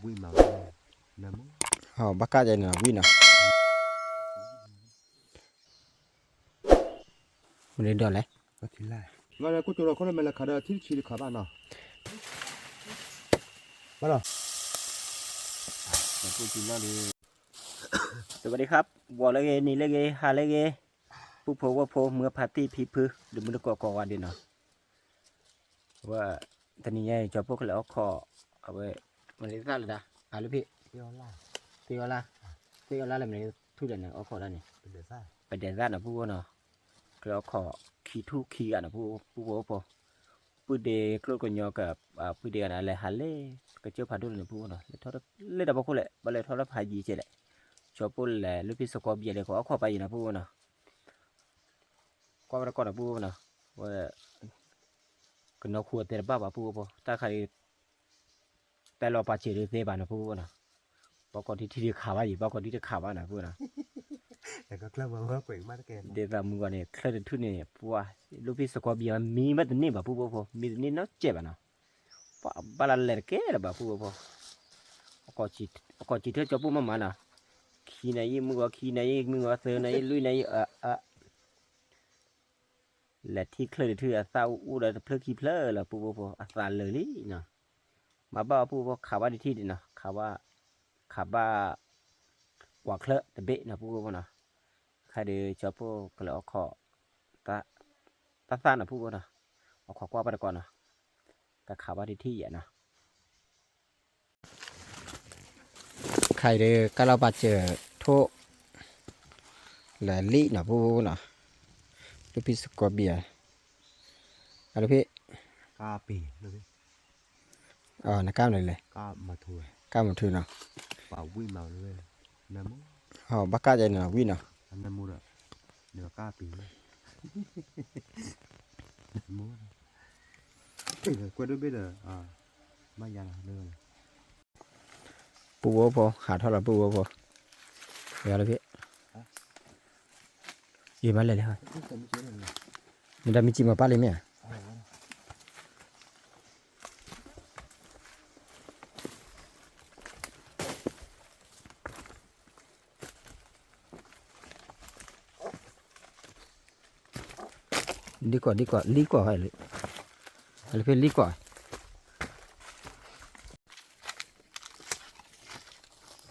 ဝံၣ်မး, ဘၣ်ကၢ်ယဲန့ၣ်ဝံၣ်နီၤ, မနုၤဒိးလဲၣ်, ကိၣ်ကၠိလီၤခိၣ်လၢမဲာ်လဲၤခးဒီးထံၣ်တဆံတခးဘၣ်နီၤ, ဘၣ်နီၤ, စဝၤဒံခါ, ဂီၤလၢဂ့ၤ နံၤလၢဂ့ၤ ဟါလၢဂ့ၤ, ပုၢ်ဖိဝဲၢ်ဖိ မုၢ်ဖါတံၢ်ဖံဖု ဒီးမုၢ်တကိးကိးဂၤဒဲးနီၤ, ဝဲ တနံၤညါအံၤ ကၠီပိၢ်ကလဲၤအိၣ်ခိး, အဝဲ မနုၤသၣ်လၢဒၣ်, အလၢဖံ, သ့ၣ်အီလါ, သ့ၣ်အီလါလၢမနုၤထူၣ်လဲၣ်န့ၣ် အိၣ်ခိးဒၣ်န့ၣ်, ပဒဲးသၣ်နီၤ ပုၢ်ဖိနီၤ, ကလဲၤအိၣ်ခိးခံထူၣ်ခံဂၤနီၤ ပုၢ်ဖိအိၣ်ဖိ, ပုၢ်ဒ့ကျိၣ်ကညီက, ပုၢ်ဒ့ဂၤန့ၣ် လဲၤဟးလၢ ကစၢၢ်ဖးဒိၣ်န့ၣ် ပုၢ်ဖိနီၤ လဲၤထီၣ်လၢတၢ်ဖီခိၣ်လဲၣ် ဘၣ်လဲၤထီၣ်လၢဖးယံၤကဲလဲၣ်, ကၠီပိၢ်လဲၤလၢဖံစကီဘံယၤဒီး ကအိၣ်ခိးပာ်ယံၤနီၤ ပုၢ်ဖိနီၤ ကွၢ်ဝဲတကီၢ်နီၤ ပုၢ်ဖိနီၤ, ဝဲ ကနီၢ်ခိအတဲတဘၣ်ဘၣ် ပုၢ်ဖိဖိ တၢ်ခါဒ် တဲလီၤပာ်စၢၤဒ်သ့ဘၣ်နီၤ ပုၢ်ဖိနီၤ, ဘၣ်ကီးဒ်ထံတခးဘၣ်ယံၤ ဘၣ်ကီးဒ်တခးဘၣ်နီၤ ပုၢ်ဖိနီၤ, ဒ်သိးမုၢ်ဂီၤန့ၣ် ချၢၣ်တထူၣ်န့ၣ် ပှၤ လၢဖံစကီဘံယၤ မံဘၣ်တန့ၢ်ဘၣ် ပုၢ်ဖိဖိ မံတန့ၢ်နီတစဲးဘၣ်နီၤ, ပှၤဘၣ်လၢလဲၤတကဲလၢၤဘၣ် ပုၢ်ဖိဖိ, အကိးစံးထၢၣ်ကၠီပိၢ်မးမးနီၤ, ခံနၤယံာ်မုၢ်ဂီၤ ခံနၤယံာ်မုၢ်ဂီၤ သၢနၤယံာ်လွံၢ်နၤယံာ် အ အ လဲၤထံၣ်ချၢၣ်တထူၣ် အသၣ်အူအူဒီးတဖျၢၣ်ခံဖျၢၣ်လီၤ ပုၢ်ဖိဖိ အသးလၢာ်လံနီၤ, မၤဘၣ်အီၤ ပုၢ်ဖိ ခးဘၣ်ဒ်ထံၣ်ဒံးနီၤ ခးဘၣ်, ခးဘၣ် ကွၢ်ချၢၣ်တဘ့ၣ်နီၤ ပုၢ်ဖိဖိနီၤ, ခါဒ်ကၠီပိၢ်ကလဲၤအိၣ်ခိး တၢ်သၣ်နီၤ ပုၢ်ဖိနီၤ, အိၣ်ခိးကွၢ်ဘၣ်တကီးနီၤ, ကခးဘၣ်ဒ်ထံၣ်ယဲနီၤ ခါအံၤဒီး ကၢ်လီၤပာ်စၢၤထိၣ် လၢလံၣ်နီၤ ပုၢ်ဖိနီၤ, လၢဖံစကီဘံယၤ, အလၢဖံ, နကၢ်မနုၤလဲၣ်, ကၢ်မထူနီၤ, ဘၣ်ကၢ်ယဲန့ၣ်နီၤ ဝံၣ်နီၤ, ပုၢ်ဖိဖိ ဟးထီၣ်လီၤ ပုၢ်ဖိဖိ, ယၤလၢဖံ, ယမၤလဲၣ်လၢ, မ့ၢ်ဒၣ်မ့ၢ်စံၣ်မၤပၢ်လံမ့ၢ်ဧါ ဒ်ကွၢ် ဒ်ကွၢ် လံၣ်က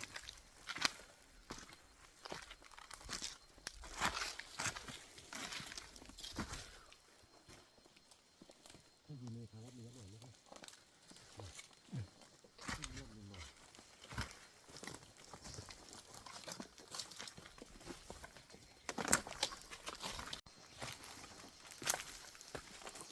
ွၢ်, အလၢဖဲလံၣ်ကွ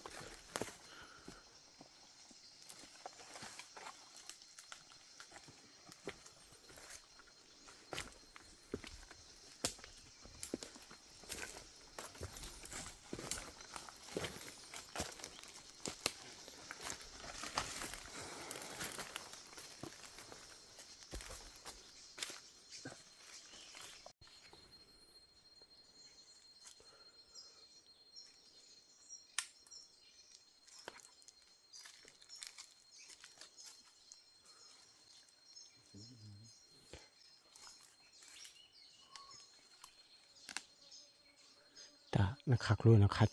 ၢ်, တၢ်နခး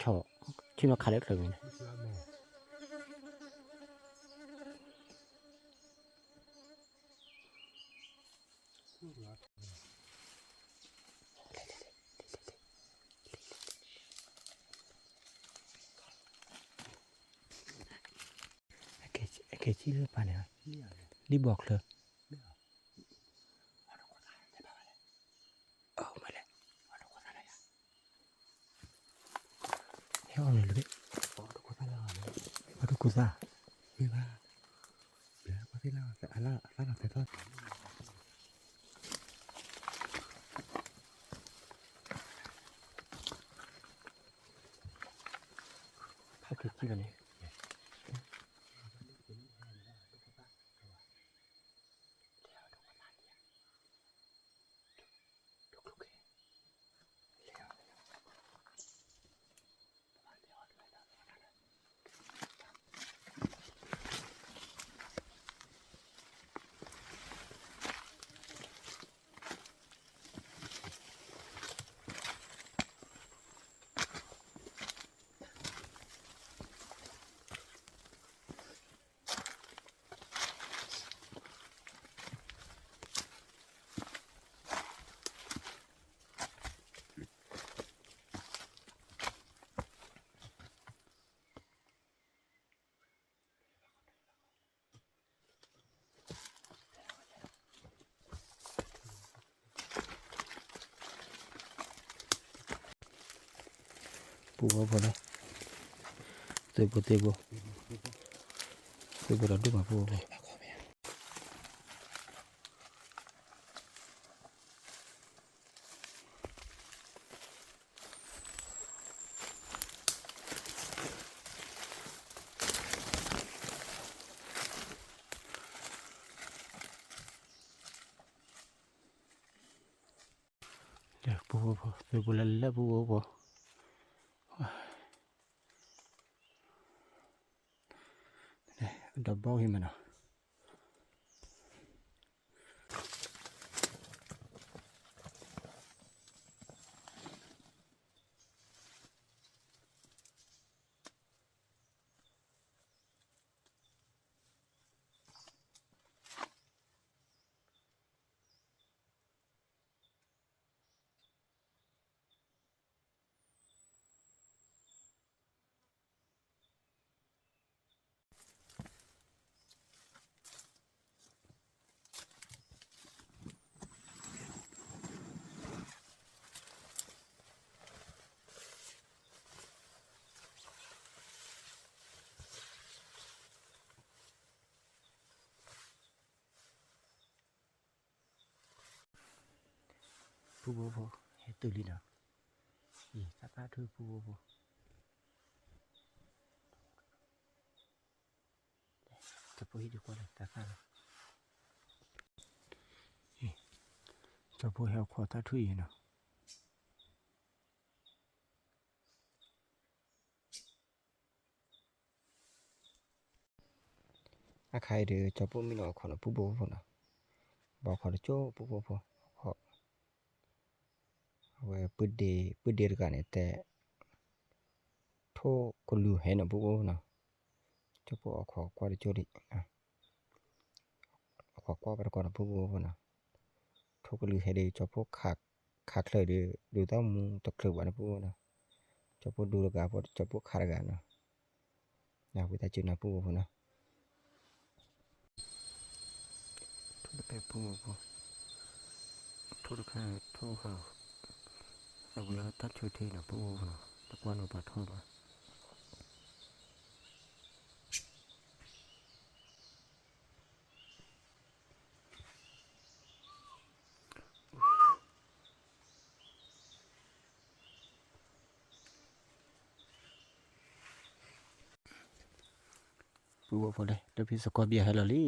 ကျိနခးဆီၣ်, ဆ့ၣ်နီၤခးလၢချၢးန့ၣ်, အကဲဆံလၢပၢ်န့ၣ်, လံဘီၣ်ချၢ, မ့ၢ်လဲၣ်, ဟဲအီၣ်န့ၣ်လၢ, အီၣ်တကူသၣ်, မ့ၢ်ဘၣ်, အသၣ်လီၤသဲသီၣ်, ဖးခရံာ်ခံဂၤန့ၣ် တ ပူဖိဖိလဲၣ်, သုးဖိသုးဖိ, သုးဖိဒီးဒိၣ်မးပူဖိဖိ. ပူဖိဖိ သုးဖိလၢလၢပူဖိဖိ, ဒီးဘီဟံးမးနီၤ. ပူဖိဖိ ဟဲတုၤလံနီၤ, အံၤ တၢ်သၣ်ထူၣ်ပူဖိဖိ, ကၠီဖိဟံၣ်ဒုးကွၢ်လၢတၢ်သၣ်လီၤ, ကၠီဖိဟဲအိၣ်ခိးတၢ်ထူၣ်အံၤနီၤ. အခါအံၤဒီး ကၠီဖိမံနီၤ အိၣ်ခိးနီၤ ပူဖိဖိနီၤ, ဘၣ်အိၣ်ခိးတကၠိ ပူဖိဖိ, အဝဲ ပုၢ်ဒ့တဂၤန့ၣ်တဲ, ထိၣ်ကလူးဟဲနီၤ ပူဖိဖိနီၤ, ကၠီဖိအိၣ်ခိးကွၢ်တကၠိဒံး, အိၣ်ခိးကွၢ်ဘၣ်တကိးနီၤ ပူဖိဖိနီၤ, ထိၣ်ကလူးဟဲဒီး ကၠီဖိခးချၢးဒီး ဒိးသီၣ်မူတချုးဘၣ်န့ၣ် ပူဖိနီၤ, ကၠီဖိဒိတဂၤ ကၠီဖိခးတဂၤနီၤ, ဝံသးစူၤနီၤ ပူဖိဖိနီၤ. ထိၣ်တဖဲ ပူဖိဖိ, ထိၣ်တခါ ထိၣ်ဟး, အဝဲတၢ်ဆၢထံနီၤ ပူဖိဖိနီၤ, တကွၢ်နီၤ ပှၤထိၣ်ဘၣ်. ပူဖိဖိလဲၣ် တဖံးစကီးဘံၣ်ဟဲလီ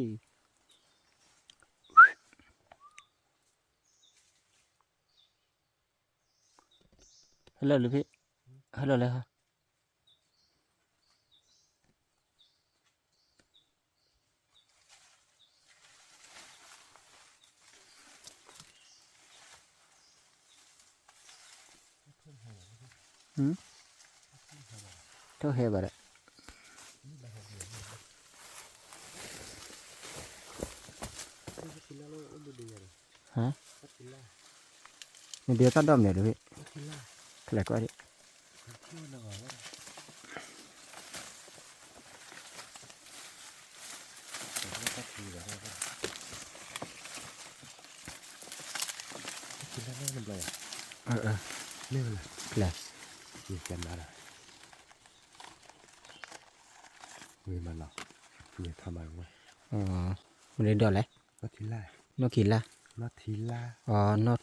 ၤလံ. ဟဲလီၤလံဖံး, ဟဲလီၤလဲၣ်ဟါ. ထိၣ်ဟဲဘၣ်ဒီး, ဟါ, နဒုးတၢ်ဒီမနုၤတဖံး, ကလဲၤကွၢ်ဒံး. မနုၤဒီးလဲၣ်, နီၢ်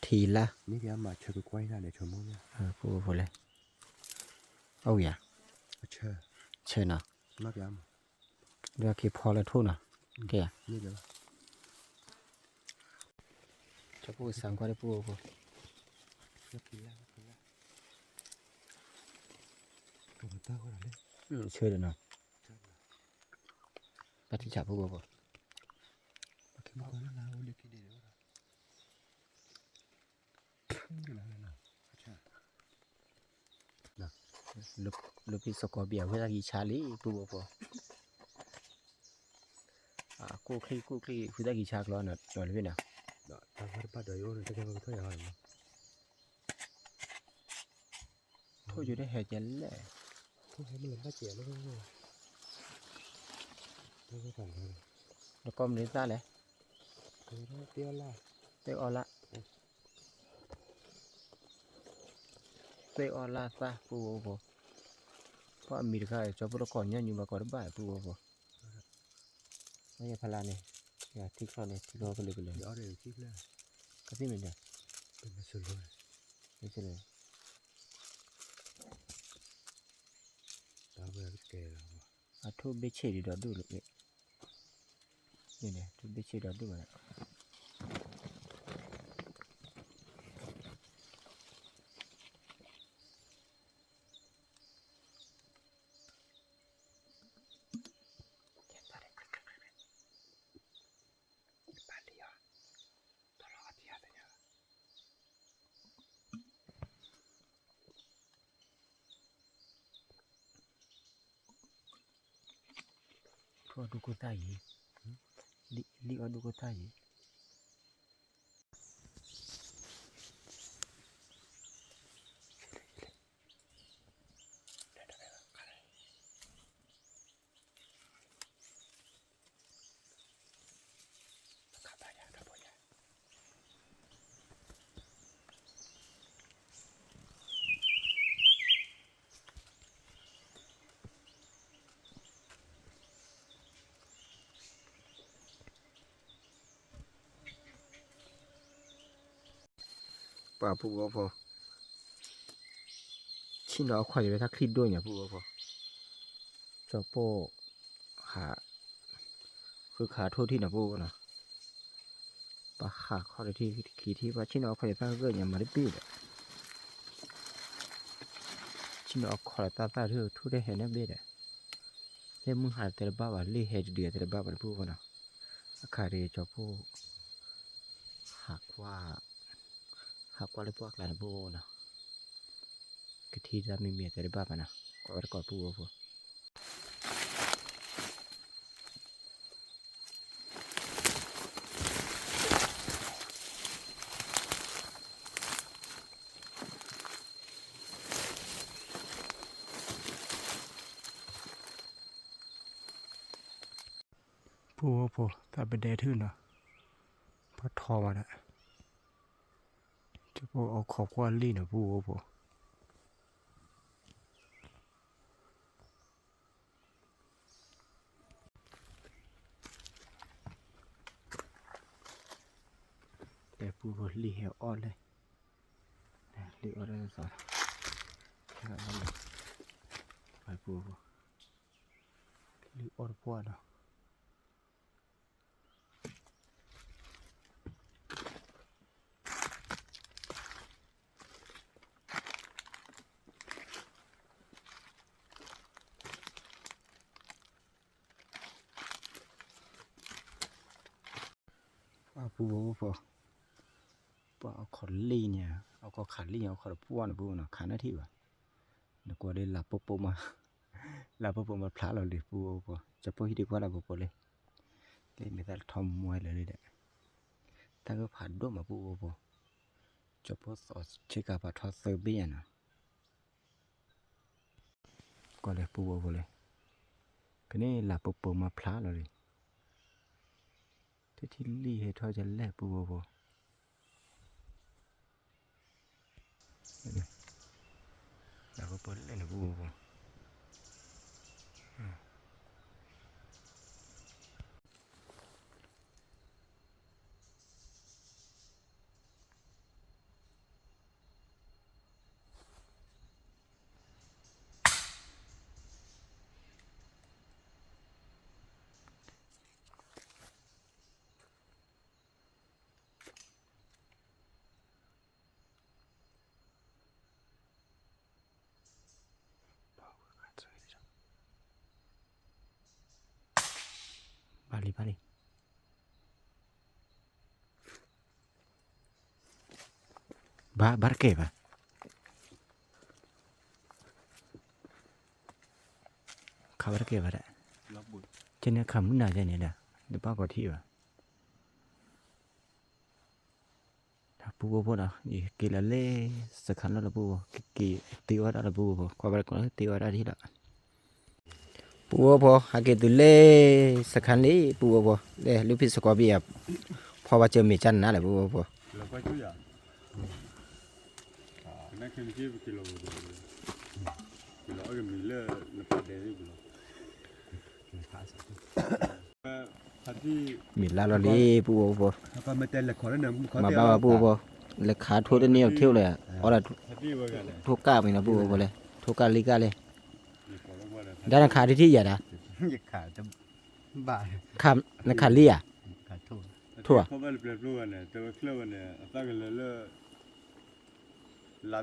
ထံလါ, နီၢ်ထံလါ, ပူဖိလဲၣ်, အိၣ်ယၤ, ဆၢနီၤ, ဒီးက့ၤဖီလၢထိၣ်နီၤ, ကဲ, ကၠီဖိစးကွၢ်ဒီးပူဖိဖိ, ဆၢဒီးနီၤ, ဘၣ်ထံၣ်ဆးပူဖိဖိ လၢဖံးစကီးဘံၣ်အဝဲသၣ်ဂံၢ်ဆါလံ ပူဖိဖိ, အကူၣ်ချံကူၣ်ချံ ဝဲသၣ်ဂံၢ်ဆါကျီနီၤ လၢဖံးနီၤ, ထိၣ်ယိၤတဟဲကဲလဲၣ်, နကီၢ်မနုၤသၣ်လဲၣ်, သ့ၣ်အီၣ်လၣ်, သ့ၣ်အီၣ်လၣ်သၣ် ပူဖိဖိ, ပှၤအမံၤတခါ ကၠီဖိတကိးညါညူဘၣ်ကိးတဘၣ် ပုၢ်ဝဲၢ်ဖိ, အယဖးလၢ်န့ၣ်, ထံချီၣ်န့ၣ် ထံချီၣ်ကလုာ်ကလုာ်, ကသံၣ်မ့ၢ်ဒၣ်, အထိၣ်ဘ့ၣ်ဆ့ၣ်ဒံးဒီးဒူၣ်လီၤ, အထိၣ်ဘ့ၣ်ဆ့ၣ်ဒံးဒီးဒူၣ်လီၤ, အထိၣ်ဘ့ၣ်ဆ့ၣ်ဒီးဒူၣ်လီၤ. ထိၣ်ဒူၣ်ခိၣ်သၣ်ယံၤ, လံၣ်အီၣ်ဒူၣ်ခိၣ်သၣ်ယံၤ. ပှၤပုၢ်ဝဲၢ်ဖိ, ဆ့ၣ်နီၤအခီၣ်ယံၤဝဲ တၢ်ချံၣ်ဒိၣ်ညါ ပုၢ်ဝဲၢ်ဖိ, ကၠီပိၢ်ဟး ဃုခးထိၣ်ထံၣ်နီၤ ပုၢ်ဝဲၢ်နီၤ, ပှၤဟးခီၣ်တထံၣ်ခံထံၣ် ပှၤဆ့ၣ်နီၤအခီၣ်ယံၤ တၢ်ဂၢၢ်ညါမၤတဘ့ၣ်ဒီး, ဆ့ၣ်နီၤအခီၣ်လၢတၢ်သၣ်ထူၣ်ထူၣ်တဟဲန့ၣ်ဘ့ၣ်ဒီး, လၢမုၢ်ဟါတဲတဘၣ်ဘၣ် လံၣ်ဟဲတဒုးတဲတဘၣ်ဘၣ် ပုၢ်ဝဲၢ်နီၤ, အခါဒုးကၠီဖိ ဟးကွၢ်, ဟးကွၢ်လၢပှၢ်ကျါန့ၣ် ပုၢ်ဝဲၢ်နီၤ, ကထံၣ်တၢ်မံၤမံၤတဲတဘၣ်ဘၣ်နီၤ, ကွၢ်ဝဲတကိး ပုၢ်ဝဲၢ်ဖိ. ပုၢ်ဝဲၢ်ဖိ သးပဒဲထုနီၤ, ပှၤထီမးဒီး, ကၠီဖိအိၣ်ခိးကွၢ်လံၣ်နီၤ ပုၢ်ဝဲၢ်ဖိ. တဲပုၢ်ဖိ လံၣ်ဟဲအီၣ်လဲၣ်, လံၣ်အီၣ်တသး, ပုၢ်ဖိ, လံၣ်အီၣ်တပှၢ်ဒီး ပုၢ်ဖိ, ပှၤအိၣ်ခိးလံၣ်န့ၣ်, အိၣ်ခိးခးလံၣ်န့ၣ် အိၣ်ခိးတပှၢ်န့ၣ် ပုၢ်ဖိနီၤ, ခးနၢ်ထံၣ်ဘၣ်, နကွၢ်ဒီးလၢပိပိမး, လၢပိပိမးဖျါလီၤလံ ပုၢ်ဖိ, ကၠီဖိဟံၣ်ဒုးကွၢ်လၢပိပိလံ, လၢမ့ၢ်သၣ်တထီမွဲလၢာ်လံဒီး, တၢ်ဂၢၢ်ဖးဒိၣ်မး ပုၢ်ဖိ, ကၠီဖိသီဆ့ကၤပာ်ထီသၢဘ့ၣ်ညါနီၤ. ကွၢ်လၢပုၢ်ဖိလဲၣ်, ကန့ၣ်လၢပိပိမးဖျါလီၤလံ, တထံၣ်လံၣ်ဟဲထီၣ်ကလဲၣ် ပုၢ်ဖိ, လၢပိပိလဲၣ်န့ၣ် ပုၢ်ဖိ. ဘၣ်လံ ဘၣ်လံ, ဘၣ် ဘၣ်တကဲဘၣ်, ခးဘၣ်တကဲဘၣ်ဒီး, ကန့ၣ်ခးမုၢ်နၤယဲန့ၣ်ဒီး, တဘၣ်ကီးထံၣ်ဘၣ်. ပုၢ်ဖိဖိနီၤ, ယက့ၤလီၤလၢစခါလီၤလၢပုၢ်ဖိ, ကက့ၤတ့အီၣ်တၢ်လၢပုၢ်ဖိ, ကွၢ်ဘၣ်တကိးတ့အီၣ်တၢ်ထံၣ်လီၤ. ပုၢ်ဖိဖိ ဟဲက့ၤတုၤလၢစခါန့ၣ် ပုၢ်ဖိဖိ, လၢလူၢ်ဖံးစကွီဘ့ၣ်ယၤ, ဖီဘၣ်စၢၤမ့ၢ်ကၢ်နးလဲၣ် ပုၢ်ဖိဖိ. လီၤအကမံၤလၢနပာ်ဒဲးသ့ၣ်ပူၤလီၤ. မ့ၢ်လါလီၤလံ ပုၢ်ဝဲၢ်ဖိ, မၤဘၣ်ဝဲပုၢ်ဝဲၢ်ဖိ, လဲၤခးထိတန့ၢ်အီၤထ့ၣ်လဲၣ်, အီဒၣ်ထိကၢ်မံၤနီၤ ပုၢ်ဝဲၢ်ဖိလဲၣ်, ထိကၢ်လံကၢ်လဲၣ်, ဒါနခးဒ်ထံၣ်ယၤဒၣ်, နခးလံဧါ, ထိဧါ, လၢ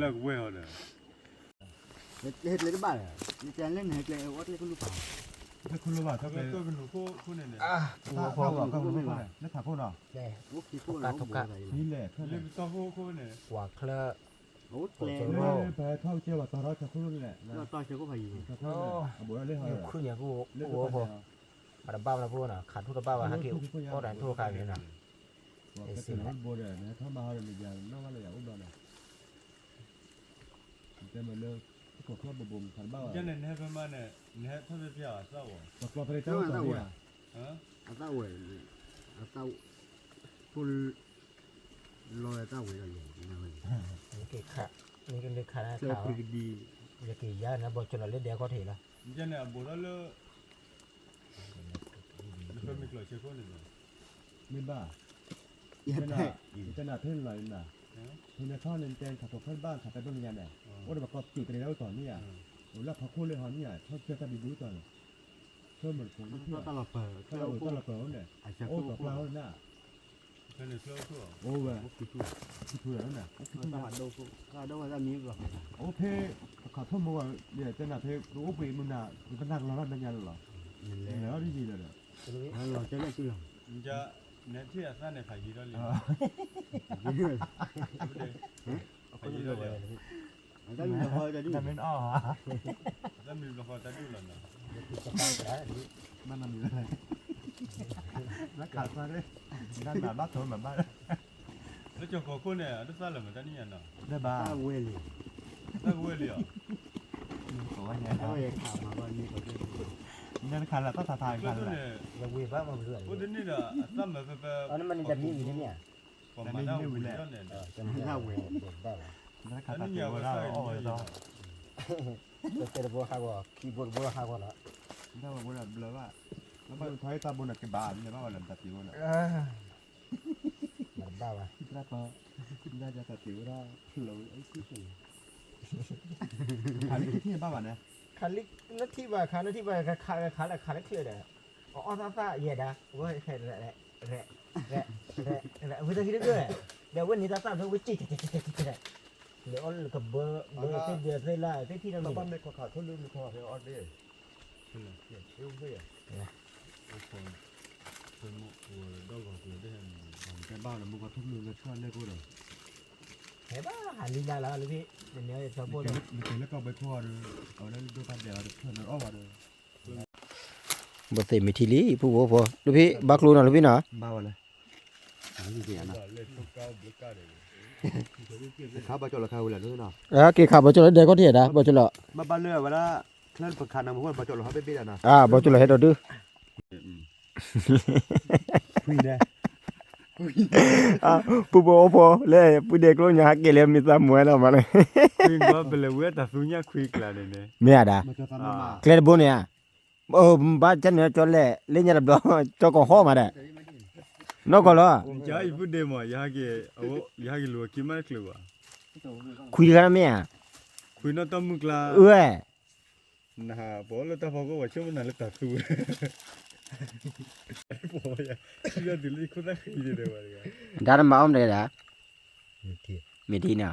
လၢကွၢ်ဒ်တၢ်, ဟဲကျဲတဘၣ်ဒီး နတဲလၢနဟဲကျဲအဝဲကျဲကလူၢ်ပာ်, ကျဲကလူၢ်ပာ် လၢဖးခိၣ်နီၤ, လၢပတီၢ်ခိၣ်န့ၣ်, ပှၤချၢ, ပှၤချၢ, ယူၤခုၣ်ညါကအိၣ်ဖိ, ပှၤတဘၣ်ဝဲလၢဖိနီၤ, ခးထိၣ်တဘၣ်ဝဲဟဲက့ၤ, အိၣ်ဒီးထိၣ်ခါန့ၣ်နီၤ, တဲမ့ၢ်လၢ ကီၢ်ချၢဘိးဘိးမုၢ်ခါတဘၣ်ဘၣ်, နဟဲဖဲမးန့ၣ်, နဟဲထီၣ်ဖဲဖဲအသၣ်ဝဲ, ပကျီဖဲတၢ်အိၣ်တီၤန့ၣ်ဧါ, အသၣ်ဝဲ, အသၣ်, ဖိလီၤအသၣ်ဝဲဒီးယၤ, နကခး, နကလၢခးနခး, ယကယၤနဘီၣ်ကၠီလီၤလၢဒဲကီၢ်ထံးလီၤ, နကန့ၣ်အဘိးထီၣ်လၢ မ့ၢ်ဘၣ်, ယတဲနၤဖဲန့ၣ်လီၤနၤ, ဖဲန့ၣ်ခီန့ၣ် နတဲနခးဖိခွဲတဘၣ် ခးတၢ်ဒိၣ်နယါန့ၣ်, အိၣ်ဒီးပှၤကီၢ်သူးတရံးလၢအိၣ်တီၤန့ၣ်ဧါ, အိၣ်လၢဖီခိၣ်လၢဟီန့ၣ်ဧါ, ထီၣ်ဆၢတၢ်ဘံဘူအိၣ်တီၤန့ၣ်, ဆၢမုၢ်တကိးန့ၣ်, တၢ်လီၤပၢၢ်န့ၣ်, အိၣ်တီၤကျါန့ၣ်, အိၣ်ဝဲ, အိၣ်ဖဲ အခးထိၣ်မိၢ်ဝဲ, တဲနၤဖဲ ကအိၣ်ပှဲၤမုၢ်ဝဲ, တဲနၤဖဲ ကအိၣ်ပှဲၤမုၢ်နၤ, ကနၣ်ကလီၤထီၣ်နညါလီၤ, လဲၤအီၤတယံာ်လီၤဒီး, နထံၣ်အသၣ်န့ၣ် ဖးယံၤထီၣ်လံ, ဖးယံၤထီၣ်လံ, တၢ်မ့ၢ်အီၣ်, တၢ်မ့ၢ်ဘျီဃီတၢ်ဒူၣ်လီၤနီၤ, ဘၣ်နီတမံၤ, ဘၣ်ခးသၣ်, ဘၣ်နးဘၣ်ထိးမးဘၣ်, လၢကၠီၤကီၤခိၣ်န့ၣ် အတသၣ်လၢၤမတၤနံၣ်ညါနီၤ, ဘၣ်, သၣ်ကဝဲၢ်လံ, သၣ်ကဝဲၢ်လံဧါ, နခးလၢတၢ်ထးထးန့ၣ်, အိၣ်တန့ၢ်ဒီးအသၣ်မၤဖဲဖဲ, ပှၤမၤတၢ်ဝံၤန့ၣ်, နခးတၢ်တ့ဝဲဒၣ်အီၣ်ဝဲဒီး, တတဲတဘိဟးဂီၤ, ခံဘိတဘိဟးဂီၤလီၤ, ဘျၢဘၣ်, ဘၣ်ဘၣ်ထီၣ်တၢ်ဘိန့ၣ်ကဘၣ်, မ့ၢ်ဘၣ်ဝဲလၢတၢ်တ့ဝဲန့ၣ်, မတဘၣ်ဘၣ်, တၢ်တ့ဝဲဒၣ်, ခးလံခံထံၣ်ဘၣ်ဘၣ်န့ၣ်, ခးလံ, နထံၣ်ဘၣ်ခါ နထံၣ်ဘၣ်ခါ ခးခးလၢခးလၢချၢဒီး, အအီၣ်သၣ်သၣ်ယဲၢ်ဒၣ်, ဝဲ, ဝဲတဟံးတဒိၣ်, ဒီးဝဲန့ၣ်တၢ်သၣ်ဒိၣ်ဝဲက့ၤ, လဲၤအီၣ်လၢကဘၢ, ဘၢသ့ၣ်ဒၢသ့ၣ်လၢသ့ၣ်ထံၣ်တမံၤ, ဘၣ်လၢမူကီၢ်ထူၣ်ဖျိလၢဆၢၣ်နဲၣ်ကိၣ်ဒီး, ဟဲဘၣ်ဟးလံလၢ်လၢ်လၢဖဲ, နမ့ၢ်လၢကီၢ်ဘဲခိၣ်ဒီး, အဝဲလၢဒိၣ်ဖးဒဲးအီၤဒီး ထွဲနုာ်အီၣ်ဘၣ်ဒီး, ဘၣ်သ့ၣ်မ့ၢ်ထံလံ ပုၢ်ဖိဖိ လၢဖဲဘၣ်ကျိနီၤလၢဖဲနီၤ, ဘၣ်ဝဲလၢ, ခးဘီကၠီလီၤခါဝဲလၢနီၤ, က့ၤခးဘီကၠီလီၤဒဲကီၢ်ထံၣ်ဒၣ် ဘီကၠီလီၤ, ဘၣ်ဘၣ်လၢအဝဲဒၣ်, ချၢပခးနၤမ့ၢ်ဘီကၠီလီၤဟီဘ့ၣ်ဘ့ၣ်ဒၣ်နီၤ, ဘီကၠီလီၤဟဲဒီးဒုး ခွံဒဲး, ပုၢ်ဖိအိၣ်ဖိလၢ ပုၢ်ဒဲးကျိညါဟးက့ၤလၢမ့ၢ်သးမူဝဲနီၤမးန့ၣ်, ပလဲၤဝဲတၢ်သူညၣ်ခွံကျါန့ၣ်န့ၣ်, မ့ၢ်ဧါဒၣ်, ကျဲတဘိန့ၣ်ဧါ, ဘၣ်ကန့ၣ်ကၠီလဲၣ် လၢညါတဘျီ, ကၠီကီၤဟီၣ်မးဒၣ်, နီၢ်ကီၢ်လီၤ, ယပုၢ်ဒဲးမး, ယဟဲက့ၤလူၤအခံမးတချုးဘၣ်, ခွံတဂၤမ့ၢ်ဧါ, ခွံနီၢ်တီၢ်မုၢ်ကျါ, အၢ နပှၤအိၣ်လၢတၢ်ဖီခိၣ် ပှၤဆိကမိၣ်နၤလၢတၢ်သူ, ပှၤယၤ, ယီၤတုၤလၢယခိၣ်သၣ်ဃံန့ၣ်တဲဝဲတဂၤ, ဒါနမၤအီၣ်မနုၤဒၣ်, မ့ၢ်ထံနီၤ,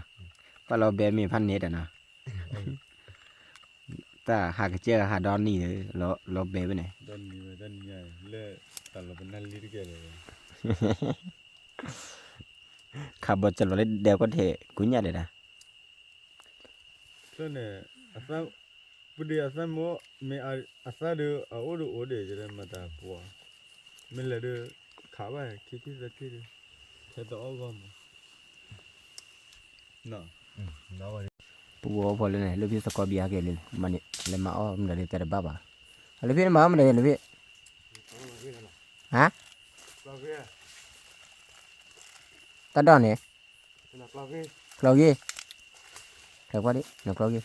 ပၢ်လီၤဘဲမ့ၢ်ဖးန့ၣ်တနီၤ, တၢ်ဟးကစၢၢ်ဟးဒီနံၤလၢ, လီၤဘဲဝဲန့ၣ်, လၢတၢ်လီၤပနၢ်လံတကဲလၢၤ ခးဘီကၠီလီၤလၢဒဲကီၢ်ထံး ကူညၣ်ဒဲးဒၣ်, န့ၣ်, ပုၢ်ဒဲးအသၣ်မ့ၢ်, မ့ၢ်အသၣ်ဒီး အအိၣ်ဒီးအိၣ်ဒဲး ယမၤတၢ်ပှၤ, မ့ၢ်လဲၤဒီး ခးဘၣ်ခံထံၣ်သၢထံၣ်ဒီး, ထဲတအီၣ်ဂီၢ်မး, ပုၢ်ဖိဖိလၢန့ၣ် လၢဖဲသကိးဘံဟးက့ၤလံ, မ့ၢ်န့ၣ် လဲၤမၤအီၣ်မနုၤဒီး တၢ်တဘၣ်ဘၣ်, လၢဖဲန့ၣ်မၤအီၣ်မနုၤဒီးလၢဖဲ, ဟါ, တၢ်ဒိၣ်န့ၣ်, ကျီဂ့ၤ, ဖျဲးကွၢ်ဒံး နကျီဂ့ၤ,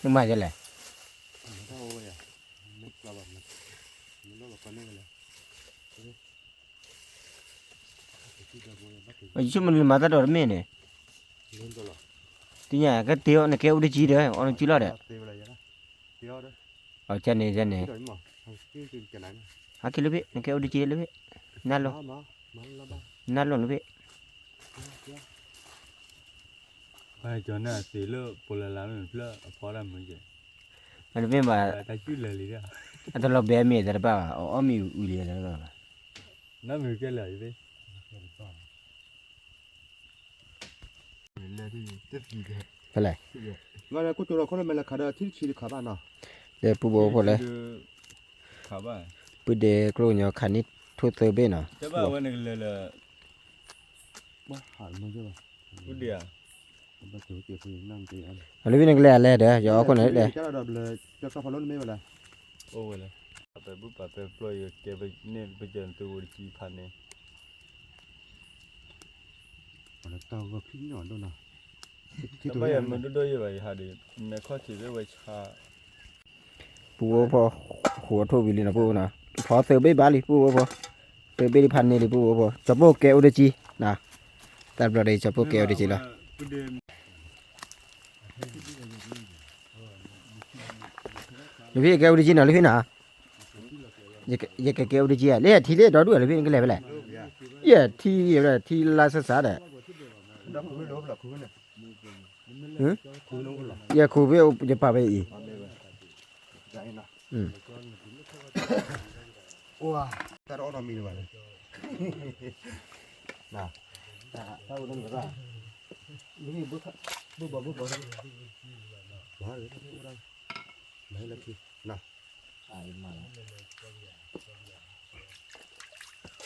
နမၤယလဲၣ်, ယဆိကမိၣ်နမၤတၢ်ဒီးတမ့ၢ်န့ၣ်, သ့ၣ်ညါကတ့အီၤ နကဲအိၣ်တကံဒီး အီၣ်နကံလီၤဒီး, အကန့ၣ်ကန့ၣ်, ဟးက့ၤလၢဖဲ နကဲအိၣ်တကံလၢဖဲ, နၢ်လိၣ်, နၢ်လိၣ်လၢဖဲ ကၠီၤန့ၣ်သ့ၣ်လၢပလၢ်လၢ်မ့ၢ်ဖျၢၣ်အဖီတၢ်မုာ်ကဲ, မ့တမ့ၢ်ဘၣ်, အတလီၤဘဲမ့ၢ်တဘၣ်ဘၣ် အအီၣ်မ့ၤဝံၤလံ, နီၢ်မ့ၢ်ကဲလၢာ်ဖဲ ဖဲလဲၣ်, လၢပူဖိဖိလဲၣ်, ပုၢ်ဒဲးကျိၣ်ညီခးန့ၢ်ထိၣ်သၢဘ့ၣ်နီၤ, လၢဖဲန့ၣ်ကလဲၤလဲၣ်ဒီး ယအီၣ်ခိၣ်န့ၣ်ဒီး, အိၣ်ဝဲလၢ ပဘုပာ်ပဲဖျီယကဲန့ၣ် ပကဲသုဝဲတကံဖးန့ၣ်, တဘၣ်ယမ့ၢ်ဒိၣ်ဒိၣ်ယဲဘၣ် ယဟးဒီး မဲာ်ခီၣ်ထံးသ့ၣ်ဝဲဆါ ပုၢ်ဝဲၢ်ဖိ, ဃိးထိၣ်ဝံၤလံနီၤ ပုၢ်ဝဲၢ်ဖိနီၤ, ဖီသၢဘ့ၣ်ဘၣ်လံ ပုၢ်ဝဲၢ်ဖိ, သၢဘ့ၣ်တဖၣ်န့ၣ်လံ ပုၢ်ဝဲၢ်ဖိ, ကၠီၤပိၢ်ကဲအိၣ်တကံ, တၢ်ဘျီဒီး ကၠီၤပိၢ်ကဲအိၣ်တကံလီၤ. လၢဖဲကဲအိၣ်တကံနီၤ လၢဖဲနီၤ, ယကကဲအိၣ်တကံဧါ, လၢထံလၢဒီဒူၣ်ဧါ လၢဖဲနကလဲၤဖဲလဲၣ်, ယထံ, ထံလါဆါဆါဒီး ယခိၣ်ဖဲယပာ်ဖဲအံၤ, တၢ်တအီၣ်ထီၣ်မံၤဘၣ်, တၢ်အိၣ်တမံၤဘၣ်, ဘၣ်လၢခံ, ပုၢ်ဝဲၢ်ဖိ, သံဟၢ, သံဟၢထိၣ်လီၤနီၤ ပုၢ်ဝဲၢ်နီၤ, သံဟၢထိၣ်ဖဲ, ဝဲလၢဖံး